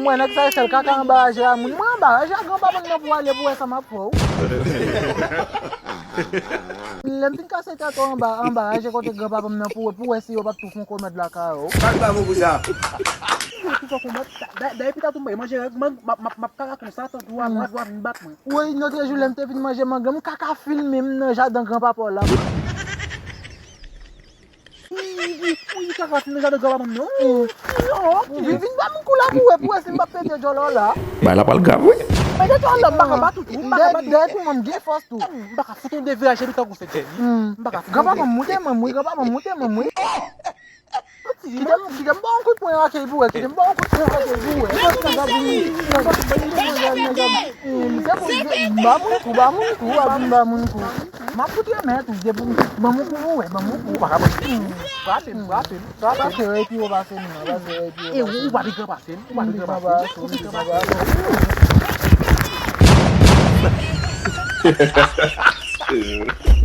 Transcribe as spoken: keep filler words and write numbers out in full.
Mwen, nèg sa, e sèl kaka anba raje a moun. Mwen anba raje a granpapa m nan pou ale pou wè sa m ap fè w. Lè m fin kase tèt ou anba, anba raje kote granpapa m nan pou wè, pou wè si yo p ap tou fon komèd lakay ou. Pat ba bon pou sa. Yo tou fò konbat. Dayè pita tou m bay manje règ, m ap kaka konsa, tankou a, mwen vwa vin bat mwen. Woy, lòt jou lè m te vin manje mango, m kaka filme m nan jaden granpapa w la. Wi, wi, wi, kaka filme jaden granpapa m nan. Wi, wi, wi, vin ba m kou la pou wè, pou wè si m p ap pete djòlò la. Bay la pral grav, wi. Pete djòlò, m pa ka bat ou tou, m pa ka bat ou. Dèyè tou, mwen, m gen fòs tou. M pa ka fout yon deviraj epi tankou se Jenny. M pa ka fout yon deviraj. Granpapa m moute, mwen, wi, granpapa m moute, mwen, wi. Kite m, kite m ba w yon kout pwen lakèy pou wè, kite m ba w yon kout pwen lakèy pou wè. Ba moun kou, ba moun kou, ba moun, ba moun kou. M ap fout remèt ou, depi w ban m yon kou pou wè, ban m yon kou. Ou pa ka pran. Frape m, frape m, frape m. Pase w epi w pase m nan, pase w epi w pase m. E ou, ou pa pi gran pase m, ou pa pi gran pase m, ou pi gran pase m.